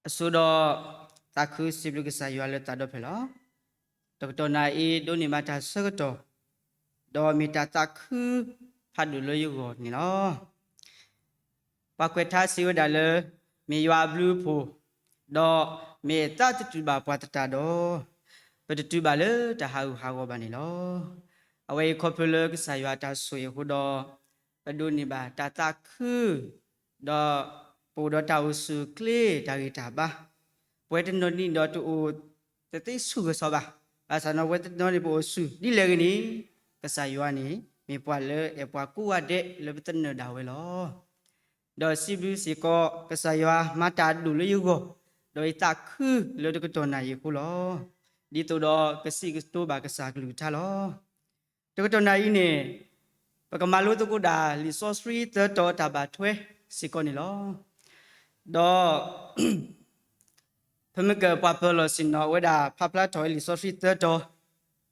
အဆိဒီး သးခုစံးဘျုးကစၢ်ယွၤလၢသးဒီဖျၢၣ်လီၤ. တကတီၢ်နၣ်အံၤဒိးန့ၢ်ဘၣ်တၢ်ဆၢကတီၢ်, ဒီးမ့ၢ်တၢ်သးခုဖးဒိၣ်လၢယဂီၢ်န့ၣ်လီၤ. ပှၤကွဲးထါစံးဝဲဒၣ်လၢ မ့ၢ်ယွၤအဘျုးအဖှိၣ်, ဒီးမ့ၢ်အသးတတုၤဘၣ်ပှၤသတးဒီး, ပတတုၤဘၣ်လၢတၢ်ဟးဂူာ်ဟးဂီၤဘၣ်န့ၣ်လီၤ. အဝဲအံၤခီဖျိလၢကစၢ်ယွၤအတၢ်ဆိၣ်ဂ့ၤအဃိဒီး, ပဒိးန့ၢ်ဘၣ်တၢ်သးခု ဒီးပအိၣ်ဒီးတၢ်အိၣ်ဆူၣ်အိၣ်ချ့တၢ်ဂ့ၤတၢ်ဘါ, ပဝဲတနီၤန့ၣ်ဒီးတအိၣ်တသ့ဆူၣ်ဂဲၤဆၢဘၣ်, ဘၣ်ဆၣ်န့ၣ်ပဝဲတနီၤန့ၣ်ပအိၣ်ဆူၣ်ဒ်လဲၣ်ဂ့ၤန့ၣ်, ကစၢ်ယွၤန့ၣ် မ့ၢ်ပှၤလၢအဲၣ်ပှၤကိးဂၤဒဲးလၢပသနၢၣ်ဒၣ်ဝဲလီၤ. ဒီးစံးဘျုးစ့ၢ်ကီး ကစၢ်ယွၤမၤတၢ်ဒိၣ်လၢယဂီၢ်, ဒီးယသးခုလၢတကတီၢ်နၣ်အံၤအဃိလီၤ. ဒ်သိးဒီးကစံးကတိၤဘၣ်ကစၢ်အကလုၢ်ကထါလီၤ. တကတီၢ်နၣ်အံၤန့ၣ်, ပကမၤလိသကိးဒၣ်လံာ်စီဆှံသၢတီၤတၢ်ဘၣ်ထွဲစ့ၢ်ကီးန့ၣ်လီၤ. ဒီး ဖုမုၢ်ကၢၢ်ပှၤပၢၤလီၢ်ဆ့ၣ်နီၤဝဲဒၣ်ဖးဖျါထီၣ်ဝဲလံာ်စီဆှံသၢတီ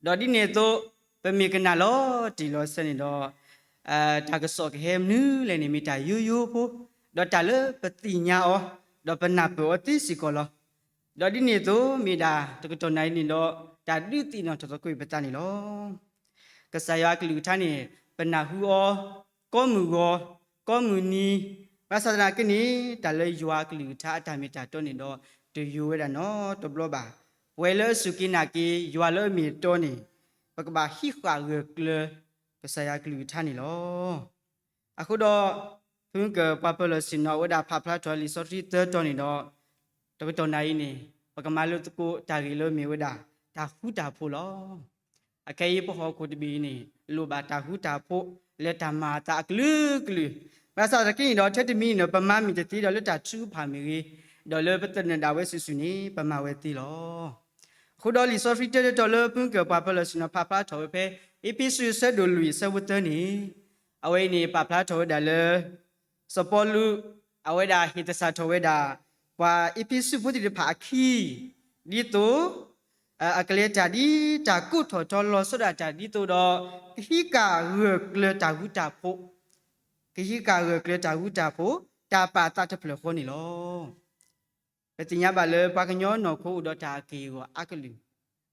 ၤ, ဒီးဒ်န့ၣ်အသိး ပမ့ၢ်ကနၣ်လီၤတံၢ်လီၤဆဲးန့ၣ်ဒီး, တၢ်ကစီၣ်ကဟဲမနုၤလဲၣ်န့ၣ် မ့ၢ်တၢ်ယိယိဖိ, ဒီးတၢ်လၢပသ့ၣ်ညါအီၤ, ဒီးပနၢ်ပၢၢ်အီၤသ့စ့ၢ်ကီးလီၤ. ဒီးဒ်န့ၣ်အသိး မ့ၢ်ဒၣ်တကတီၢ်နၣ်အံၤန့ၣ်ဒီး, တၢ်ဒုးသ့ၣ်နီၣ်ထီၣ်သကိးပသးန့ၣ်လီၤ. ကစၢ်ယွၤအကလုၢ်ကထါန့ၣ် ပနၢ်ဟူအီၤ ကိးမုၢ်ဂီၤ, ကိးမုၢ်နံၤ, ဘၣ်ဆၣ်သနာ်က့န့ၣ် တၢ်လၢယွၤအကလုၢ်ကထါအတၢ်မ့ၢ်တၢ်တီန့ၣ်ဒီး, တယိၤဝဲဒၣ်နီတဘျီဘၣ်. ပဝဲလၢအစူၢ်က့ၤနာ်က့ၤ ယွၤလၢအမ့ၢ်အတီန့ၣ်, ပကဘၣ်ဟံးဃာ်ဂၢၢ်ကျၢၤ ကစၢ်ယွၤအကလုၢ်ကထါန့ၣ်လီၤ. အဃိဒီး, ဖုမုၢ်ကၢၢ်ပှၤပၢၤလီၢ်ဆ့ၣ်နီၤဝဲဒၣ်ဖးဖျါထီၣ်လံာ်စီဆှံသၢတီၤန့ၣ်ဒီး, တကတီၢ်နၣ်အံၤန့ၣ်, ပကမၤလိသကိးတၢ်ဂ့ၢ်လၢမ့ၢ်ဝဲဒၣ်, တၢ်ဃူတၢ်ဖိးလီၤ. အခဲအံၤပဟီၣ်ခိၣ်တဘ့ၣ်အံၤန့ၣ် လိၣ်ဘၣ်တၢ်ဃူတၢ်ဖိး လၢတၢ်မၤအသးအကလုာ်ကလုာ်, ဘၣ်ဆၣ်သနာ်က့န့ၣ်ဒီး ထဲတမံၤန့ၣ်ဒီး ပမၤမ့ၢ်တသ့ဒီးလၢတၢ်ထုကဖၣ်မ့ၢ်ဂ့ၤ, ဒီးလၢပသနၢၣ်ဒၣ်ဝဲစုာ်စုာ်န့ၣ် ပမၤဝဲသ့လီၤ. အဃိဒီးလံာ်စီဆှံတၢတတီၤလၢဖုမုၢ်ကၢၢ်ပှၤပၢၤလီၢ်ဆ့ၣ်နီၤဖးဖျါထီၣ်ဝဲဖဲ အ့းဖ့းစူးအဆၢဒိၣ်လွံၢ်အဆၢဖိသၢန့ၣ်, အဝဲအံၤန့ၣ် ပာ်ဖျါထီၣ်ဝဲဒၣ်လၢ စီၤပီလူး အဝဲဒၣ်ဟ့ၣ်သဆၣ်ထီၣ်ဝဲဒၣ် ပှၤအ့းဖ့းစူးဖိသ့ၣ်တဖၣ်အခံ, ဒ်သိး အကလဲၤတၢ်ဒ်တၢ်ကိးထီၣ်ထီလီၤဆီဒၣ်တၢ်ဒ်သိးဒီး ကဟံးဃာ်ဂၢၢ်ကျၢၤတၢ်ဃူတၢ်ဖိး, ကဟံးဃာ်ဂၢၢ်ကျၢၤတၢ်ဃူတၢ်ဖိး တၢ်ပာ်သးတဖျၢၣ်ဃီန့ၣ်လီၤ. ပသ့ၣ်ညါဘၣ်လၢပှၤကညီနီၢ်ခိအိၣ်ဒီးတၢ်အက့ၢ်အဂီၤအါကလုာ်,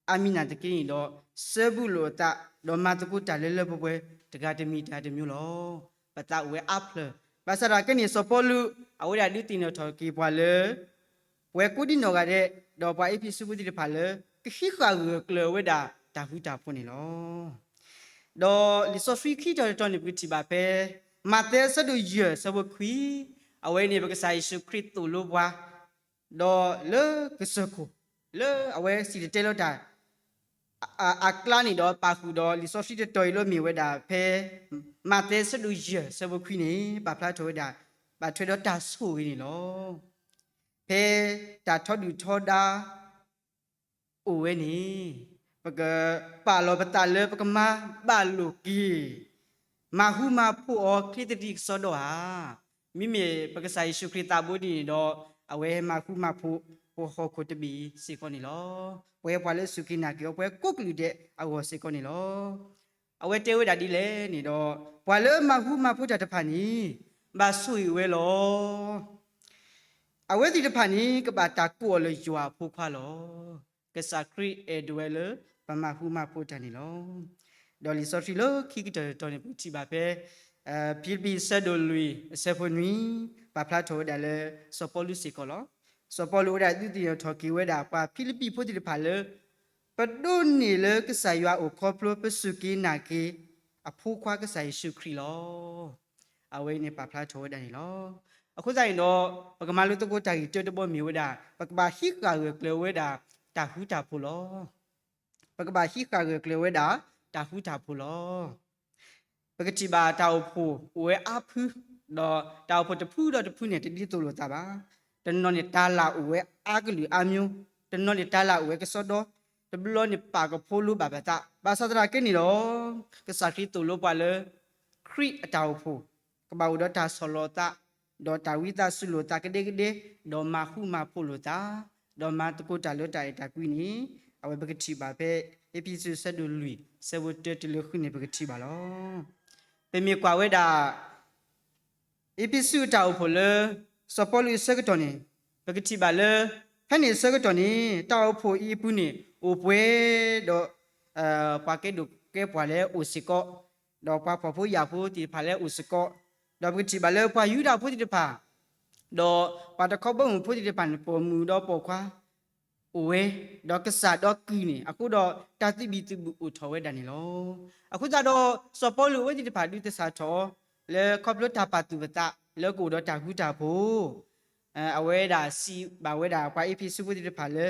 အါမံၤနာ်သက့န့ၣ်ဒီး စဲဘူးလိာ်အသး ဒီးမၤသကိးတၢ်လၢလၢပှဲၤပှဲၤ တဂၤတမံၤတဂၤတမံၤလီၤ. ပသးအိၣ်ဝဲအါဖျၢၣ်, ဘၣ်ဆၣ်သနာ်က့န့ၣ် စီၤပီလူး အဝဲဒၣ်ဒုးသ့ၣ်နီၣ်ထီၣ်က့ၤပှၤလၢ ပဝဲကိးဒံနီၢ်ဂၤဒဲး ဒီးပှၤအ့းဖ့းစူးဖိသ့ၣ်တဖၣ်လၢ ကဟံးဃာ်ဂၢၢ်ကျၢၤဝဲဒၣ်တၢ်ဃူတၢ်ဖိးန့ၣ်လီၤ. ဒီးလံာ်စီဆှံခံတီၤတတီၤန့ၣ် ပကထံၣ်ဘၣ်ဖဲ မးသဲအဆၢဒိၣ်ယဲၢ်အဆၢဖိခွံ, အဝဲန့ၣ် ပကစၢ်ယ့ၣ်ၡူးခရံာ်သိၣ်လိပှၤ ဒီးလၢကစၢၢ်ခိၣ် လၢအဝဲစံၣ်တဲၤတဲလီၤတၢ် အကျါန့ၣ်ဒီး ပာ်ဃုာ်ဒီးလံာ်စီဆှံတတီၤအံၤလၢမ့ၢ်ဝဲဒၣ်ဖဲ မးသဲအဆၢဒိၣ်ယဲၢ်အဆၢဖိခွံန့ၣ် ပာ်ဖျါထီၣ်ဝဲဒၣ် ဘၣ်ထွဲဒီးတၢ်ဆိၣ်ဂ့ၤန့ၣ်လီၤ. ဖဲတၢ်ထီဒုၣ်ထီဒါ အိၣ်ဝဲန့ၣ် ပကပာ်လီၤပသးလၢပကမၤဘၣ်လိာ်က့ၤ မၤဃူမၤဖိးအီၤချ့သဒံးကစီဒီဧါ. မ့မ့ၢ်ပကစၢ်ယ့ၣ်ၡူးခရံာ်သးဘိဒ်န့ၣ်ဒီး အဝဲမၤဃူမၤဖိး ပဟီၣ်ခိၣ်တဘ့ၣ်အံၤစ့ၢ်ကီးန့ၣ်လီၤ. ပဝဲပှၤလၢအစူၢ်က့ၤနာ်က့ၤအီၤ ပဝဲကိးကလုာ်ဒဲးအဂီၢ်စ့ၢ်ကီးန့ၣ်လီၤ. အဝဲတဲဝဲဒၣ်ဒ်လဲၣ်န့ၣ်ဒီး ပှၤလၢအမၤဃူမၤဖိးတၢ်တဖၣ်န့ၣ် ဘၣ်ဆိၣ်ဂ့ၤဝဲလီၤ. အဝဲသ့ၣ်တဖၣ်န့ၣ် ကဘၣ်တၢ်ကိးအီၤလၢယွၤအဖိခွါလီၤ. ကစၢ်ခရံာ်အဲၣ်ဒိးဝဲလၢ ပမၤဃူမၤဖိးတၢ်န့ၣ်လီၤ. ဒီးလံာ်စီဆှံလၢခံကတၢၢ်တတီၤန့ၣ် ပကထံၣ်ဘၣ်ဖဲ ဖံလံးပံၤအဆၢဒိၣ်လွံၢ်အဆၢဖိနွံ ပာ်ဖျါထီၣ်ဝဲဒၣ်လၢ စီၤပီလူးစ့ၢ်ကီးလီၤ. စီၤပီလူးဝဲဒၣ်ဒုးသ့ၣ်နီၣ်ထီၣ်က့ၤဝဲဒၣ် ပှၤဖံလံးပံၤဖိသ့ၣ်တဖၣ်လၢ ပဒိးန့ၢ်လၢကစၢ်ယွၤအိၣ်ခီဖျိ ပစူၢ်က့ၤနာ်က့ၤ အဖိခွါကစၢ်ယ့ၣ်ၡူးခရံာ်လီၤ. အဝဲအံၤန့ၣ်ပာ်ဖျါထီၣ်ဝဲဒၣ်န့ၣ်လီၤ. အဃိသတးန့ၣ်ဒီး ပကမၤလိသကိးတၢ်ဂ့ၢ်တၢတဘီမ့ၢ်ဝဲဒၣ် ပကဘၣ်ဟံးဃာ်ဂၢၢ်ကျၢၤဝဲဒၣ် တၢ်ဃူတၢ်ဖိးလီၤ. ပကဘၣ်ဟံးဃာ်ဂၢၢ်ကျၢၤဝဲဒၣ် တၢ်ဃူတၢ်ဖိးလီၤ. ပကထံၣ်ဘၣ်တၢ်အိၣ်ဖှိၣ်အိၣ်ဝဲအါဖု, ဒီးတၢ်အိၣ်ဖှိၣ်တဖုဒီးတဖုန့ၣ် တဒ်သိးလိာ်သးဘၣ်. တနီၤန့ၣ်တၢ်လၢ်အိၣ်ဝဲအါကလုာ်အါမျိုး, တနီၤန့ၣ်တၢ်လၢ်အိၣ်ဝဲကစီဒီ, တဘျီန့ၣ်ပာ်ကဖိလိဘၣ်ပသး, ဘၣ်ဆၣ်သနာ်က့န့ၣ်ဒီး ကစၢ်ခရံာ်သိၣ်လိပှၤလၢ ခရံာ်အတၢ်အိၣ်ဖှိၣ် ကဘၣ်အိၣ်ဒီးတၢ်ဆီၣ်လီၤသး, ဒီးတၢ်ဝံသးစူၤလိာ်သးကဒဲကဒဲ, ဒီးမၤဃူမၤဖိးလိာ်သး, ဒီးမၤသကိးတၢ်လၢတၢ်အဲၣ်တၢ်ကွံန့ၣ်, အဝဲပကထံၣ်ဘၣ်ဖဲ အ့းဖ့းစူးအဆၢဒိၣ်လွံၢ် အဆၢဖိတၢတုၤလၢဃုန့ၣ် ပကထံၣ်ဘၣ်လီၤ. ပမ့ၢ်ကွၢ်ဝဲဒၣ် အ့းဖ့းစူးအတၢ်အိၣ်ဖှိၣ်လၢ စီၤပီလူးအဆၢကတီၢ်န့ၣ်, ပကထံၣ်ဘၣ်လၢ ဖဲန့ၣ်အဆၢကတီၢ်န့ၣ် တၢ်အိၣ်ဖှိၣ်အံၤအပူၤန့ၣ် အိၣ်ပှဲၤဒီး ပှၤကဲဒိၣ်ကဲပှၢ်လၢအအိၣ်စ့ၢ်ကီး, ဒီးပှၤဖှီၣ်ဖိယာ်ဖိသ့ၣ်တဖၣ်လၢအအိၣ်စ့ၢ်ကီး, ဒီးပကထံၣ်ဘၣ်လၢပှၤယူဒၤဖိသ့ၣ်တဖၣ် ဒီးပှၤတခီဘီမုၢ်ဖိသ့ၣ်တဖၣ်န့ၣ် ပိာ်မုၣ်ဒီးပိာ်ခွါ အိၣ်ဝဲ, ဒီးကစၢ်ဒီးကုၢ်န့ၣ် အဃိဒီးတၢ်သဘံၣ်သဘုၣ်အိၣ်ထီၣ်ဝဲဒၣ်န့ၣ်လီၤ. အဃိသတးဒီး စီၤပီလူးအဝဲသ့ၣ်တဖၣ်ဒုးသဆၣ်ထီၣ် လၢခီဖျိတၢ်ပာ်သူၣ်ပသးလၢကအိၣ်ဒီးတၢ်ဃူတၢ်ဖိး, အဝဲဒၣ်စံးဘၣ်ဝဲဒၣ်ပှၤအ့းဖ့းစူးဖိသ့ၣ်တဖၣ်လၢ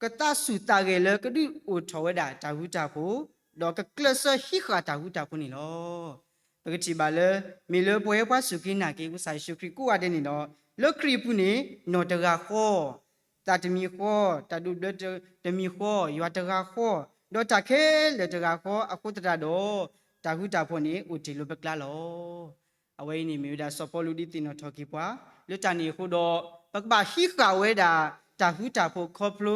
ကသးစူၢ်သးဂဲၤလၢကဒုးအိၣ်ထီၣ်ဝဲဒၣ်တၢ်ဃူတၢ်ဖိး, ဒီးကကျဲးစၢးဟံးဃာ်တၢ်ဃူတၢ်ဖိးန့ၣ်လီၤ. ပကထံၣ်ဘၣ်လၢ မ့ၢ်လၢပဝဲပှၤစူၢ်က့ၤနာ်က့ၤကစၢ်ယ့ၣ်ၡူးခရံာ်ကိးဂၤဒဲးန့ၣ်ဒီး လၢခရံာ်အပူၤန့ၣ် နီၢ်တဂၤဃီ, သးတမံၤဃီ, တၢ်ဒိးဘျၢတမံၤဃီ, ယွၤတဂၤဃီ, ဒီးတၢ်ခဲလၢာ်တဂၤဃီအဃိသတးဒီး တၢ်ဃူတၢ်ဖိးန့ၣ်အိၣ်တ့ၢ်လၢပကျါလီၤ. အဝဲအံၤန့ၣ်မ့ၢ်ဝဲဒၣ်စီၤပီလူးဒုးသ့ၣ်နီၣ်ထီၣ်က့ၤပှၤ, လၢတၢ်န့ၣ်အဃိဒီး ပကဘၣ်ဟံးဃာ်ဝဲဒၣ် တၢ်ဃူတၢ်ဖိးခီဖျိ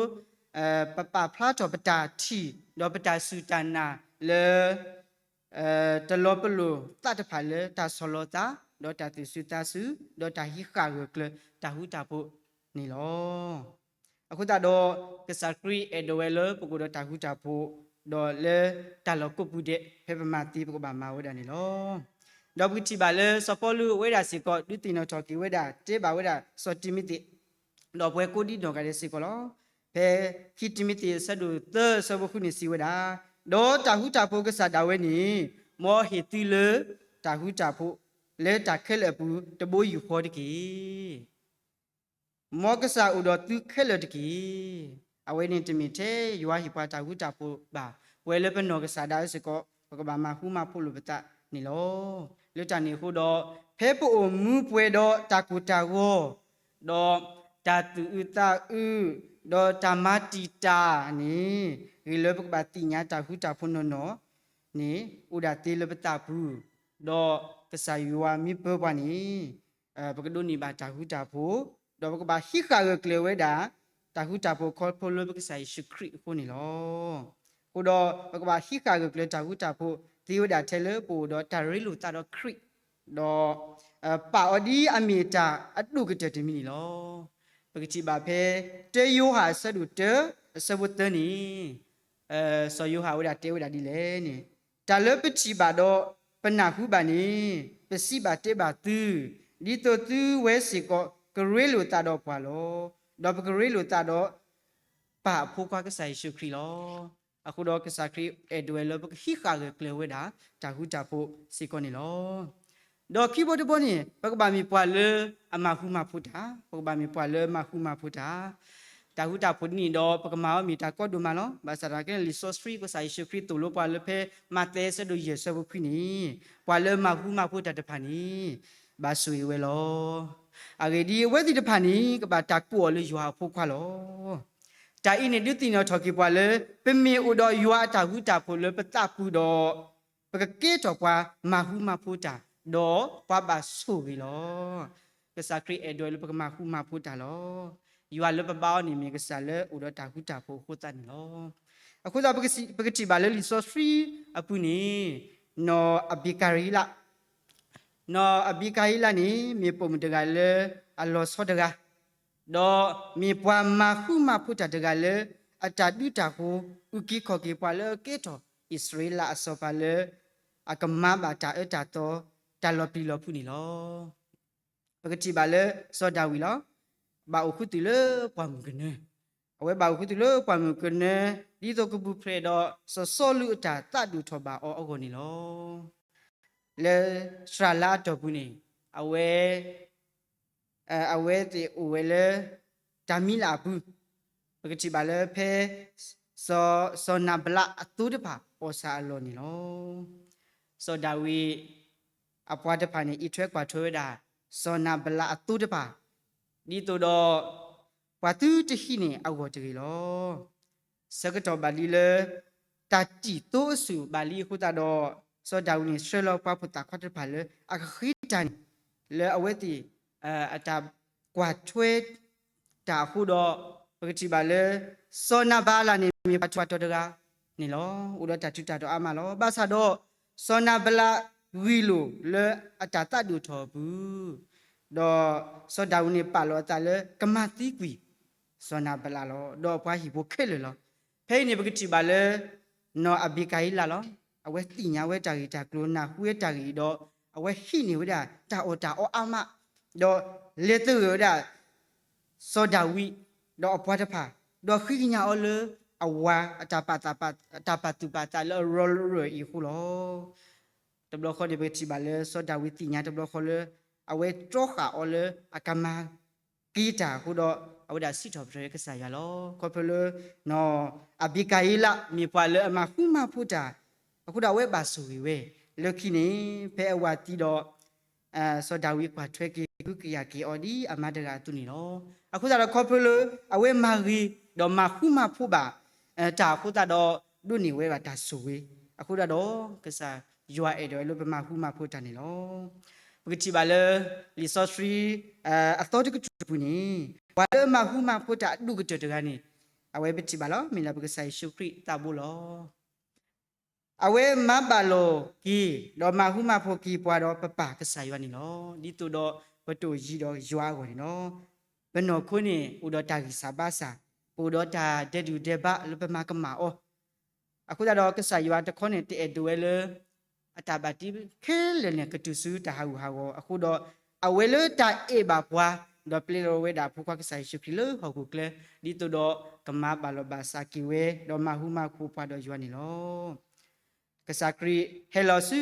ပပာ်ဖျါထီၣ်ပတၢ်ထံၣ် ဒီးပတၢ်စူၢ်တၢ်နာ်လၢ တလီၤပလိာ်သးတဖၣ်လၢတၢ်ဆီၣ်လီၤသး, ဒီးတၢ်သူၣ်စူၤသးစူၤ, ဒီးတၢ်ဟံးဃာ်ဂၢၢ်ကျၢၤတၢ်ဃူတၢ်ဖိးန့ၣ်လီၤ. အဃိသတးဒီး ကစၢ်ခရံာ်အဲၣ်ဒိးဝဲလၢပကအိၣ်ဒီးတၢ်ဃူတၢ်ဖိး, ဒီးလၢတၢ်လီၢ်ကိးပူၤဒဲး ဖဲပမၤသ့ပကဘၣ်မၤဝဲဒၣ်န့ၣ်လီၤ. ဒီးပကထံၣ်ဘၣ်လၢစီၤပီလူးအဝဲဒၣ်စ့ၢ်ကီး ဒုးသ့ၣ်နီၣ်ထီၣ်က့ၤဝဲဒၣ် တဲဘၣ်ဝဲဒၣ်စီၤတံၤမသ့း ဒီးပဝဲကိးဒံနီၢ်ဂၤဒဲးစ့ၢ်ကီးလီၤ. ဖဲခံတံၤမသ့းအဆၢဒိၣ်သၢအဆၢဖိဃုန့ၣ်စံးဝဲဒၣ်, ဒီးတၢ်ဃူတၢ်ဖိးကစၢ်ဒၣ်ဝဲန့ၣ် မ်အဟ့ၣ်သုလၢတၢ်ဃူတၢ်ဖိး လၢတၢ်ခဲလၢာ်အပူၤ တဘိယူၢ်ဃီတက့ၢ်. မ်ကစၢ်အိၣ်ဒီးသုခဲလၢာ်တက့ၢ်. အဝဲန့ၣ်တမ့ၢ်ထဲယွၤဟ့ၣ်ပှၤတၢ်ဃူတၢ်ဖိးဘၣ်. ပဝဲလၢပနီၢ်ကစၢ်ဒၣ်ဝဲစ့ၢ်ကီး ပကဘၣ်မၤဃူမၤဖိးလိာ်ပသးန့ၣ်လီၤ. လၢတၢ်န့ၣ်အဃိဒီး ဖဲပအိၣ်မူပှဲၤဒီးတၢ်ကိၢ်တၢ်ဂီၤ ဒီးတၢ်သူၣ်အုးသးအုး ဒီးတၢ်မၤတံာ်တာ်န့ၣ် ဂ့ၤလၢပကဘၣ်သ့ၣ်ညါတၢ်ဃူတၢ်ဖိးနီၢ်နီၢ်န့ၣ် အိၣ်ဒၣ်သ့လၢပသးပူၤ, ဒီးကစၢ်ယွၤမ့ၢ်ပၢပှၤန့ၣ် ပကဒိးန့ၢ်ဘၣ်တၢ်ဃူတၢ်ဖိး, ဒီးပကဘၣ်ဟံးဃာ်ဂၢၢ်ကျၢၤဝဲဒၣ် တၢ်ဃူတၢ်ဖိးခီဖျိလၢပကစၢ်ယ့ၣ်ၡူးခရံာ်အဃိန့ၣ်လီၤ. အဃိဒီးပကဘၣ်ဟံးဃာ်ဂၢၢ်ကျၢၤတၢ်ဃူတၢ်ဖိးသ့ဝဲဒၣ်ထဲလၢပအိၣ်ဒီးတၢ်ရ့လိာ်သးဒီးခရံာ်, ဒီး ပာ်အီၤဒ်အမ့ၢ်တၢ်အဒိၣ်ကတၢၢ်တမံၤန့ၣ်လီၤ. ပကထံၣ်ဘၣ်ဖဲ တၢယိၤဟၣ်အဆၢဒိၣ်တၢ အဆၢဖိသၢန့ၣ် စီၤယိၤဟၣ်ဝဲဒၣ်တဲဝဲဒၣ်ဒ်လဲၣ်န့ၣ်, တၢ်လၢပထံၣ်ဘၣ်ဒီး ပနၢ်ဟူဘၣ်န့ၣ် ပစံးဘၣ်တဲဘၣ်သု, ဒ်သိးသုဝဲစ့ၢ်ကီးကရ့လိာ်သးဒီးပှၤလီၤ. ဒီးပကရ့လိာ်သးဒီး ပၢ်အဖိခွါကစၢ်ယ့ၣ်ၡူးခရံာ်လီၤ. အဃိဒီးကစၢ်ခရံာ်အဲၣ်ဒိးဝဲလၢပကဟံးဃာ်ဂၢၢ်ကျၢၤဝဲဒၣ် တၢ်ဃူတၢ်ဖိးစ့ၢ်ကီးန့ၣ်လီၤ. ဒီးခံဘီတဘီန့ၣ် ပကဘၣ်မ့ၢ်ပှၤလၢအမၤဃူမၤဖိးတၢ်, ပကဘၣ်မ့ၢ်ပှၤလၢမၤဃူမၤဖိးတၢ်, တၢ်ဃူတၢ်ဖိးဒ်န့ၣ်ဒီး ပကမၤအီၤမ့ၢ်တၢ်ကီဒိၣ်မးလီၤ. ဘၣ်ဆၣ်သနာ်က့န့ၣ် လံာ်စီဆှံကစၢ်ယ့ၣ်ၡူးခရံာ်သိၣ်လိပှၤလၢဖဲမးသဲအဆၢဒိၣ်ယဲၢ်အဆၢဖိခွံန့ၣ် ပှၤလၢမၤဃူမၤဖိးတၢ်တဖၣ်န့ၣ် ဘၣ်ဆိၣ်ဂ့ၤဝဲလီၤ. အဂ့ၢ်ဒ်အံၤ အဝဲသ့ၣ်တဖၣ်န့ၣ် ကဘၣ်တၢ်ကိးအီၤလၢယွၤအဖိခွါလီၤ. တၢ်အံၤန့ၣ်ဒုးသ့ၣ်နီၣ်ထီၣ်က့ၤပှၤလၢ ပမ့ၢ်အိၣ်ဒီးယွၤအတၢ်ဃူတၢ်ဖိးလၢပသးပူၤဒီး ပကကဲထီၣ်ပှၤမၤဃူမၤဖိးတၢ်, ဒီးပှၤဘၣ်ဆိၣ်ဂ့ၤလီၤ. ကစၢ်ခရံာ်အဲၣ်ဒိးလၢပကမၤဃူမၤဖိးတၢ်လီၤ. ယွၤလၢပဘါအီၤန့ၣ်မ့ၢ်ကစၢ်လၢအိၣ်ဒီးတၢ်ဃူတၢ်ဖိးအဃိသတးန့ၣ်လီၤ. အဃိသတး ပကထံၣ်ဘၣ်လၢလံာ်စီဆှံအပူၤန့ၣ် နီၢ်အဘံကၤရံလး နီၢ်အဘံကၤရံလးန့ၣ် မ့ၢ်ပိာ်မုၣ်တဂၤလၢအလီၤဆီတဂၤ, ဒီးမ့ၢ်ပှၤမၤဃူမၤဖိးတၢ်တဂၤလၢ အတၢ်ဒုးတၢ်ဃိ အုၣ်က့ၤခီၣ်က့ၤပှၤလၢအကဲထီၣ်အံၣ်စရ့လးအစီၤပၤလၢ အကမၤဘၣ်တၢ်အၢတၢ်သီ တၢ်လီၤပျံၤလီၤဖုးန့ၣ်လီၤ. ပကထံၣ်ဘၣ်လၢစီၤဒၤဝံးလီၤ. ဘၣ်အိၣ်ခူသူၣ်လၢပှၢ်မုၢ်ကနၢ, အဝဲဘၣ်အိၣ်ခူသူၣ်လၢပှၢ်မုၢ်ကနၢ ဒ်သိးကပူၤဖျဲးဒီးစီၤစီလူးအတၢ်သးဒိၣ်ထီၣ်ဘၣ်အီၤအဂီၢ်န့ၣ်လီၤ. လၢစှၤလါအတီၢ်ပူၤန့ၣ် အဝဲ အဝဲသ့ၣ်အိၣ်ဝဲလၢ တၢ်မံၤလၢ်အပူၤ, ပကထံၣ်ဘၣ်လၢဖဲ စီၤ စီၤနၤဘလးအသိတဖၣ်အီၣ်ဆၣ်အလီၢ်န့ၣ်လီၤ. စီၤဒၤဝံး အပှၤတဖၣ်န့ၣ် အံးထွဲကွၢ်ထွဲဝဲဒၣ် စီၤနၤဘလးအသိတဖၣ် ဒ်သိးဒီး ပှၤသုတဟံးန့ၢ်အဂီၢ်တဂ့ၤလီၤ. ဆၢကတီၢ်ဘၣ်လံလၢ တၢ်တံာ်သိအစိၤဘၣ်လံအဃိသတးဒီး စီၤဒၤဝံးန့ၣ် ဆှၢလီၤပှၤဖိသၣ်ခွါတဖၣ်လၢအကဃ့တၢ်န့ၣ် လၢအဝဲသ့ၣ် အတၢ်ကွၢ်ထွဲ တၢ်အဃိဒီး ပကထံၣ်ဘၣ်လၢ စီၤနၤဘလးန့ၣ် မ့ၢ်ပှၤထူးပှၤတီၤတဂၤန့ၣ်လီၤ. အိၣ်ဒီးတၢ်ထူးတၢ်တီၤအါမးလီၤ. ဘၣ်ဆၣ်ဒီး စီၤနၤဘလးဂံၢ်လိာ်လၢအတၢ်သးဒိၣ်ထီၣ်အပူၤ ဒီးစီၤဒၤဝံးန့ၣ်ပာ်လီၤအသးလၢကမၤသံကွံာ် စီၤနၤဘလးလီၤ. ဒီးပှၤဟံၣ်ဖိခဲလၢာ်လီၤ. ဖဲအံၤန့ၣ် ပကထံၣ်ဘၣ်လၢ နီၢ်အဘံကၤယံလးလီၤ. အဝဲသ့ၣ်ညါဝဲတၢ်ဂ့ၢ်တၢ်ကျိၤ နၢ်ဟူဝဲတၢ်ဂ့ၢ်အံၤဒီး အဝဲဟံးန့ၢ်ဝဲဒၣ်တၢ်အီၣ်တၢ်အီအါမး, ဒီးလဲၤသဂၢၢ်ဝဲဒၣ် စီၤဒၤဝံး ဒီးအပှၤတဖၣ်, ဒီးဃ့ကညးအီၤလၢအဝၤ အတၢ်ပာ်သူၣ်ပာ်သးလၢအရၢရၢအံၤအဃိလီၤ. တဘျီဃီန့ၣ် ပကထံၣ်ဘၣ်လၢစီၤဒၤဝံးသ့ၣ်ညါတဘျီဃီလၢ အဝဲတြီဃာ်အီၤလၢအကမၤက့ၤတၢ်အဃိဒီး အဝဲဒၣ်စံးထီၣ်ပတြၢၤကစၢ်ယွၤလီၤ. ခီဖျိလၢ နီၢ်အဘံကၤယံလး မ့ၢ်ပှၤလၢအမၤဃူမၤဖိးတၢ် အဃိဒီးအဝဲဘၣ်ဆိၣ်ဂ့ၤဝဲ, လၢခံန့ၣ် ဖဲအဝၤသံဒီး စီၤဒၤဝံးကွၢ်ထွဲက့ၤ ကဟုကယာ်က့ၤအီၤဒ်အမါတဂၤအသိးန့ၣ်လီၤ. အဃိသတးဒီးခီဖျိလၢ အဝဲမၤဂ့ၤ ဒီးမၤဃူမၤဖိးဘၣ် တၢ်အဃိသတးဒီး ဒိးန့ၢ်ဝဲဘၣ်တၢ်ဆိၣ်ဂ့ၤ, အဃိသတးဒီး ကစၢ်ယွၤအဲၣ်ဒိးဝဲလၢပမၤဃူမၤဖိးတၢ်န့ၣ်လီၤ. ပကထံၣ်ဘၣ်လၢ လံာ်စီဆှံ အသီတကတြူၢ်ပူၤန့ၣ် ပှၤလၢမၤဃူမၤဖိးတၢ်အဒိၣ်ကတၢၢ်တဂၤန့ၣ် အဝဲပထံၣ်ဘၣ်လီၤ. မ့ၢ်လၢပကစၢ်ယ့ၣ်ၡူးခရံာ်သးဘိလီၤ. အဝဲမၤဘၣ်လိာ်က့ၤ ဒီးမၤဃူမၤဖိးက့ၤပှၤဒီးပပၢ်ကစၢ်ယွၤန့ၣ်လီၤ. ဒ်သိးဒီးပတအိၣ်ယံၤဒီးယွၤအဂီၢ်န့ၣ်လီၤ. ပနီၢ်ခိန့ၣ် အိၣ်ဒီးတၢ်ဂံၢ်စၢ်ဘါစၢ်, ပအိၣ်ဒီးတၢ်ဒဲးဒုၣ်ဒဲးဘးလၢပမၤကမၣ်အီၤ, အဃိသတးဒီးကစၢ်ယွၤတခီန့ၣ် တအဲၣ်ဒိးဝဲလၢ အတၢ်ဘၣ်တ့ခဲလၢာ်န့ၣ် ကတုၤဆူတၢ်ဟးဂူာ်ဟးဂီၤအဃိဒီး အဝဲလၢတၢ်အဲၣ်ဘၣ်ပှၤ ဒီးပျဲလီၤဝဲဒၣ်အဖိခွါကစၢ်ယ့ၣ်ၡူးခရံာ်လၢဟီၣ်ခိၣ်ချၢ ဒ်သိးဒီးကမၤဘၣ်လိာ်ဘၣ်စးက့ၤဝဲ ဒီးမၤဃူမၤဖိးပှၤဒီးယွၤန့ၣ်လီၤ. ကစၢ်ခရံာ်ဟဲလီၤဆူ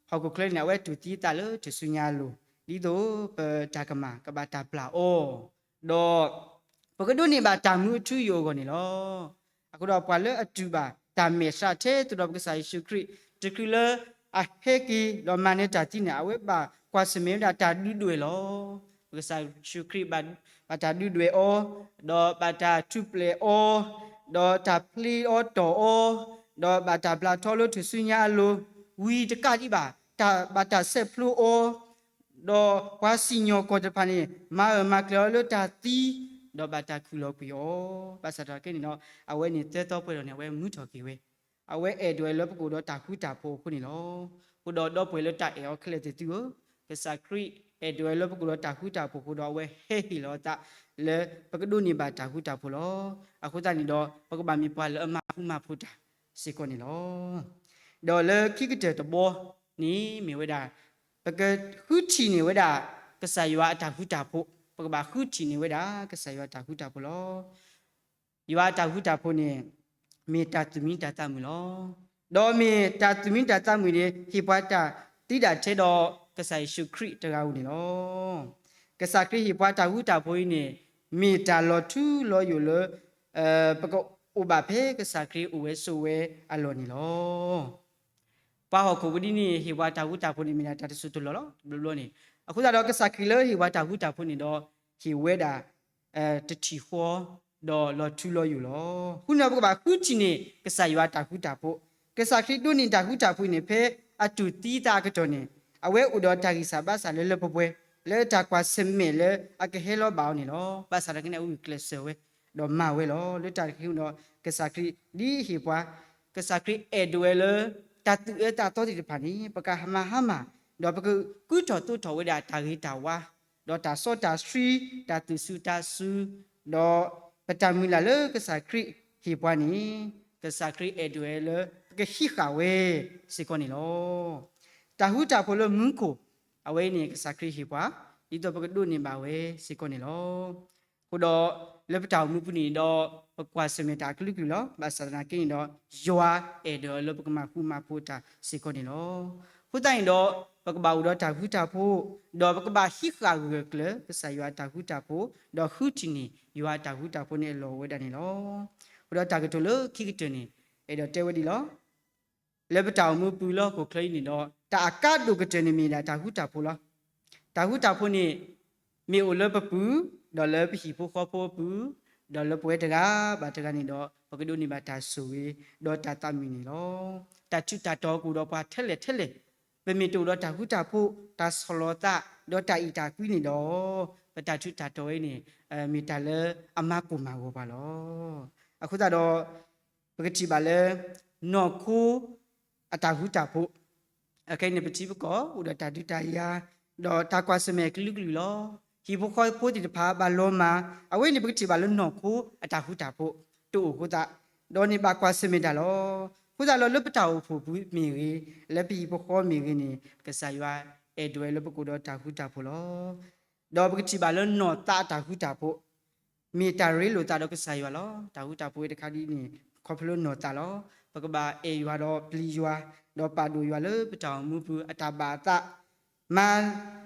ဟီၣ်ခိၣ်ချၢန့ၣ် အဝဲတူၢ်သံအသးလၢထူၣ်စုညါအလိၤ ဒ်သိးပတၢ်ကမၣ်ကဘၣ်တၢ်ပျၢ်အီၤ ဒီး ပကဒိးန့ၢ်ဘၣ်တၢ်မူအထူအယိာ်အဂီၢ်န့ၣ်လီၤ. အဃိဒီးပှၤလၢအတူၢ်ဘၣ်တၢ်မဲာ်ဆှးထဲသိးဒီးပကစၢ်ယ့ၣ်ၡူးခရံာ် တချုးလၢအဟဲက့ၤဒီးမၤနၢၤတၢ်သံန့ၣ် အဝဲဘၣ်ကွၢ်ဆၢၣ်မဲာ်ဝဲဒၣ်တၢ်ဒုးဒွဲၣ်လီၤ. ပကစၢ်ယ့ၣ်ၡူးခရံာ်ဘၣ်တၢ်ဒုးဒွဲၣ်အီၤ, ဒီးဘၣ်တၢ်ထူၣ်ဖျဲးအီၤ, ဒီးတၢ်ဖျ့အီၤတီၢ်အီၤ, ဒီးဘၣ်တၢ်ဘျးထီလၢထူၣ်စုညါအလိၤ, ဝံၤတကးဒံးဘၣ် တၢ်ဘၣ်တၢ်ဆဲးဖျိအီၤ, ဒီးပှၤစံၣ်ညီၣ်ကွီၢ်တဖၣ်န့ၣ် မၤအၢမၤကျၢၤအီၤလၢတၢ်သံ, ဒီးဘၣ်တၢ်ခူၣ်လီၤကွံာ်အီၤ, ဘၣ်ဆၣ်တၢ်ကဲန့ၣ်ဒီး အဝဲန့ၣ်သၢသီပှဲၤဒီးန့ၣ် အဝဲမူထီၣ်က့ၤဝဲ, အဝဲအဲၣ်ဒိးဝဲလၢပကအိၣ်ဒီးတၢ်ဃူတၢ်ဖိးအဃိန့ၣ်လီၤ. အဃိဒီးဒီပုၢ်ဝဲၢ်လၢတၢ်အဲၣ်အီၤခဲလၢာ်သ့ၣ်သုဧၢ, ကစၢ်ခရံာ်အဲၣ်ဒိးဝဲလၢပကအိၣ်ဒီးတၢ်ဃူတၢ်ဖိးအဃိဒီး အဝဲဟဲဟ့ၣ်လီၤအသးလၢပကဒိးန့ၢ်ဘၣ်တၢ်ဃူတၢ်ဖိးလီၤ. အဃိသတးန့ၣ်ဒီး ပကဘၣ်မ့ၢ်ပှၤလၢအမၤဃူမၤဖိးတၢ်စ့ၢ်ကီးန့ၣ်လီၤ. ဒီးလၢခံကတၢၢ်တဘီန့ၣ်မ့ၢ်ဝဲဒၣ် ပကဃုထံၣ်န့ၢ်ဝဲဒၣ် ကစၢ်ယွၤအတၢ်ဃူတၢ်ဖိး, ပကဘၣ်ဃုထံၣ်န့ၢ်ဝဲဒၣ် ကစၢ်ယွၤအတၢ်ဃူတၢ်ဖိးလီၤ. ယွၤအတၢ်ဃူတၢ်ဖိးန့ၣ် မ့ၢ်တၢ်သူၣ်မံတၢ်သးမုာ်လီၤ. ဒီးမ့ၢ်တၢ်သူၣ်မံတၢ်သးမုာ်န့ၣ် ဟ့ၣ်ပှၤတၢ်သံဒၣ်ထဲဒီး ကစၢ်ယ့ၣ်ၡူးခရံာ်တဂၤဧိၤန့ၣ်လီၤ. ကစၢ်ခရံာ်ဟ့ၣ်ပှၤတၢ်ဃူတၢ်ဖိးအံၤန့ၣ် မ့ၢ်တၢ်လီၤထူလီၤယိာ်လၢ ပကအိၣ်ဘၣ်ဖဲကစၢ်ခရံာ်အိၣ်ဝဲဆိးဝဲအလီၢ်န့ၣ်လီၤ. ပှၤဟီၣ်ခိၣ်ဖိဒ်န့ၣ် ဟ့ၣ်ပှၤတၢ်ဃူတၢ်ဖိးန့ၣ် မ့ၢ်ဒၣ်တၢ်တစိၢ်တလီၢ်လီၤ တဘျီဘျီန့ၣ်. အဃိသတးဒီး ကစၢ်ခရံာ်လၢဟ့ၣ်ပှၤတၢ်ဃူတၢ်ဖိးန့ၣ်ဒီး ဟ့ၣ်ဝဲဒၣ် တထံၣ်ဃီ ဒီးလီၤထူလီၤယိာ်လီၤ. အဃိန့ၣ်ဒီး ပကဘၣ်ဃုထံၣ်န့ၢ် ကစၢ်ယွၤအတၢ်ဃူတၢ်ဖိး, ကစၢ်ခရံာ်ဒိးန့ၢ်တၢ်ဃူတၢ်ဖိးအံၤန့ၣ် ဖဲအတူၢ်သံသးအကတီၢ်န့ၣ် အဝဲအိၣ်ဒီးတၢ်ဂံၢ်စၢ်ဘါစၢ်လၢလၢပှဲၤပှဲၤ လၢတၢ်ကွၢ်ဆၢၣ်မဲာ်လၢအကဟဲလီၤဘၣ်အီၤန့ၣ်လီၤ. ဘၣ်ဆၣ်ဒီးကန့ၣ် အဝဲဂုာ်ကျဲးစၢးဝဲ ဒီးမၤဝဲလီၤ. လၢတၢ်တခါအံၤဒီး ကစၢ်ခရံာ်ဒ်ဟ့ၣ်ပှၤ ကစၢ်ခရံာ်အဲၣ်ဒိးဝဲလၢ တၢ်သူၣ်အၢသးသီသ့ၣ်တဖၣ်န့ၣ် ပကမၤဟါမၢ်, ဒီးပကကူထီၣ်သိးထီၣ်ဝဲဒၣ်တၢ်ဂ့ၤတၢ်ဝါ, ဒီးတၢ်စီတၢ်ဆှံ, တၢ်သူၣ်စူၤသးစူၤ, ဒီးပတၢ်မုၢ်လၢ်လၢကစၢ်ခရံာ်ဟ့ၣ်ပှၤန့ၣ် ကစၢ်ခရံာ်အဲၣ်ဒိးဝဲလၢ ပကဟံးဃာ်ဝဲစ့ၢ်ကီးန့ၣ်လီၤ. တၢ်ဃူတၢ်ဖိးလၢမူခိၣ် အဝဲအံၤန့ၣ် ကစၢ်ခရံာ်ဟ့ၣ်ပှၤ ဒ်သိးပကဒိးန့ၢ်ဘၣ်ဝဲစ့ၢ်ကီးန့ၣ်လီၤ. အဃိဒီး လၢပတၢ်အိၣ်မူပူၤန့ၣ်ဒီး ပကွၢ်ဆၢၣ်မဲာ်တၢ်အကလုာ်ကလုာ်လီၤ. ဘၣ်ဆၣ်သနာ်က့န့ၣ်ဒီး ယွၤအဲၣ်ဒိးလၢပကမၤဃူမၤဖိးတၢ်စ့ၢ်ကီးန့ၣ်လီၤ. အဃိသတးန့ၣ်ဒီး ပကဘၣ်အိၣ်ဒီးတၢ်ဃူတၢ်ဖိး, ဒီးပကဘၣ်ဟံးဃာ်ဂၢၢ်ကျၢၤ ကစၢ်ယွၤအတၢ်ဃူတၢ်ဖိး, ဒီးဃုထံၣ်န့ၢ် ယွၤအတၢ်ဃူတၢ်ဖိးန့ၣ်အလီၢ်ဝဲဒၣ်န့ၣ်လီၤ. အဃိဒီးတၢ်ကတိၤလၢခံကတၢၢ်န့ၣ် အဲၣ်ဒိးတဲဝဲဒ်လီၤ. လၢပတၢ်အိၣ်မူပူၤလၢဟီၣ်ခိၣ်ချၢအံၤန့ၣ်ဒီး တၢ်အကါဒိၣ်ကတၢၢ်န့ၣ်မ့ၢ်ဒၣ်တၢ်ဃူတၢ်ဖိးလီၤ. တၢ်ဃူတၢ်ဖိးန့ၣ် မ့ၢ်အိၣ်လၢပပူၤ, ဒီးလၢပဟံၣ်ဖိဃီဖိအပူၤ, ဒီးလၢပဝဲတဂၤဘၣ်တဂၤန့ၣ်ဒီး ပကဒိးန့ၢ်ဘၣ်တၢ်ဆိၣ်ဂ့ၤ ဒီးတၢ်သးမုာ်န့ၣ်လီၤ. တၢ်ထူးတၢ်တီၤကအိၣ်ဒီးပှၤထဲလဲၣ်ထဲလဲၣ်, ပမ့ၢ်တအိၣ်ဒီးတၢ်ဃူတၢ်ဖိး, တၢ်ဆီၣ်လီၤသး, ဒီးတၢ်အံၣ်တၢ်ကွံန့ၣ်ဒီး ပတၢ်ထူးတၢ်တီၤဝဲန့ၣ် မ့ၢ်တၢ်လၢအမၤကိၢ်မၤဂီၤပှၤလီၤ. အဃိသတးဒီး ပကထံၣ်ဘၣ်လၢ နီၢ်ခိ အတၢ်ဃူတၢ်ဖိး, အခဲအံၤန့ၣ် ပထံပကီၢ် အိၣ်ဒီးတၢ်ဒုးတၢ်ယၤ, ဒီးတၢ်ကွၢ်ဆၢၣ်မဲာ်ကလုာ်ကလုာ်လီၤ. ဟံၣ်ဖိဃီဖိသ့ၣ်တဖၣ်ဘၣ်လီၤမၢ်, အဝဲန့ၣ်ပကထံၣ်ဘၣ်လၢနီၢ်ခိအတၢ်ဃူတၢ်ဖိးတအိၣ်အဃိသတး, ဒီးန့ၣ်ဘၣ်ကွၢ်ဆၢၣ်မဲာ်တၢ်လီၤ. အဃိသတးဒီးလၢပတၢ်အိၣ်ဖှိၣ်ပူၤမ့ၢ်ဂ့ၤ, လၢပဟံၣ်ဖိဃီမ့ၢ်ဂ့ၤန့ၣ် ကစၢ်ယွၤအဲၣ်ဒိးဝဲလၢပကအိၣ်ဒီးတၢ်ဃူတၢ်ဖိးလီၤ. ဒီးပကထံၣ်ဘၣ်လၢနီၢ်သးအတၢ်ဃူတၢ်ဖိး မ့ၢ်တၢ်ရ့လိာ်သးဒီးကစၢ်ယွၤလီၤ. တၢ်ဃူတၢ်ဖိးဝဲတခါဒ်န့ၣ် ခီဖျိလၢနီၢ်သးလီၤ. ပကဘၣ်အဲၣ်ယွၤဒီးပျံၤယွၤ, ဒီးပာ်ဒိၣ်ယွၤလၢပတၢ်အိၣ်မူပူၤ အတၢ်ဘၣ်အသး, မၤ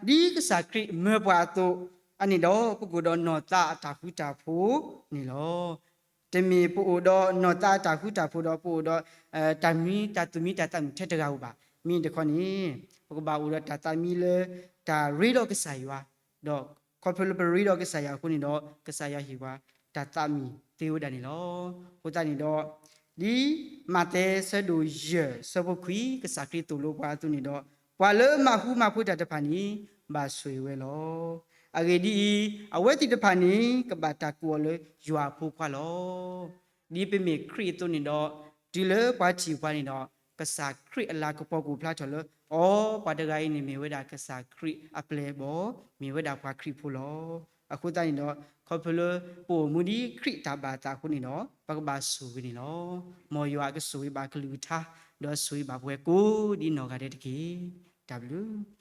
ဒ်ကစၢ်ခရံာ်မၢပှၤအသိး, အန့ၣ်ဒီးပကအိၣ်ဒီးနီၢ်သးအတၢ်ဃူတၢ်ဖိးန့ၣ်လီၤ. တမ့ၢ်ပအိၣ်ဒီးနီၢ်သးအတၢ်ဃူတၢ်ဖိးဒီးပအိၣ်ဒီး တၢ်မံ တၢ်သူၣ်မံတၢ်သးမုာ်ထဲတဂၤဧိၤဘၣ်. မ့ၢ်တခီန့ၣ် ပကဘၣ်အိၣ်ဒီးတၢ်သးမံလၢ တၢ်ရ့ဒီးကစၢ်ယွၤ, ဒီးခီဖျိလၢပရ့ဒီးကစၢ်ယွၤအဃိန့ၣ်ဒီး ကစၢ်ယွၤဟ့ၣ်ပှၤတၢ်သးမံသ့ဝဲဒၣ်န့ၣ်လီၤ. အဃိသတးန့ၣ်ဒီး ဒ်မးသဲဆၢဒိၣ်ယဲၢ်ဆၢဖိခွံ ကစၢ်ခရံာ်သိၣ်လိပှၤအသိးန့ၣ်ဒီး ပှၤလၢမၤဃူမၤဖိးတၢ်တဖၣ်န့ၣ် ဘၣ်ဆိၣ်ဂ့ၤဝဲလီၤ. အဂ့ၢ်ဒ်အံၤ, အဝဲသ့ၣ်တဖၣ်န့ၣ် ကဘၣ်တၢ်ကိးအီၤလၢယွၤအဖိခွါလီၤ. ဒ်ပမ့ၢ်ခရံာ်အသိးန့ၣ်ဒီး တုၤလၢပှၤထံၣ်ပှၤန့ၣ်ဒီး ကစၢ်ခရံာ်အလၤကပီၤကအိၣ်ဖျါထီၣ်လၢ အိ ပှၤတဂၤအံၤန့ၣ်မ့ၢ်ဝဲဒၣ်ကစၢ်ခရံာ်အပျဲၢ်အဘီၣ်, မ့ၢ်ဝဲဒၣ်ပှၤခရံာ်ဖိလီၤ. အဃိသတးန့ၣ်ဒီး ခီဖျိလၢပအိၣ်မူဒ်ခရံာ်တၢ်ဘၣ်အသးအဃိန့ၣ်ဒီး ပကဘၣ်ဆိၣ်ဂ့ၤန့ၣ်လီၤ. မ်ယွၤအကဆိၣ်ဂ့ၤဘၣ်အကလုၢ်ကထါ, ဒီးဆိၣ်ဂ့ၤဘၣ်ပှၤကိးဒ်နီၢ်ဂၤဒဲးတက့ၢ်. တၢ်ဘျုး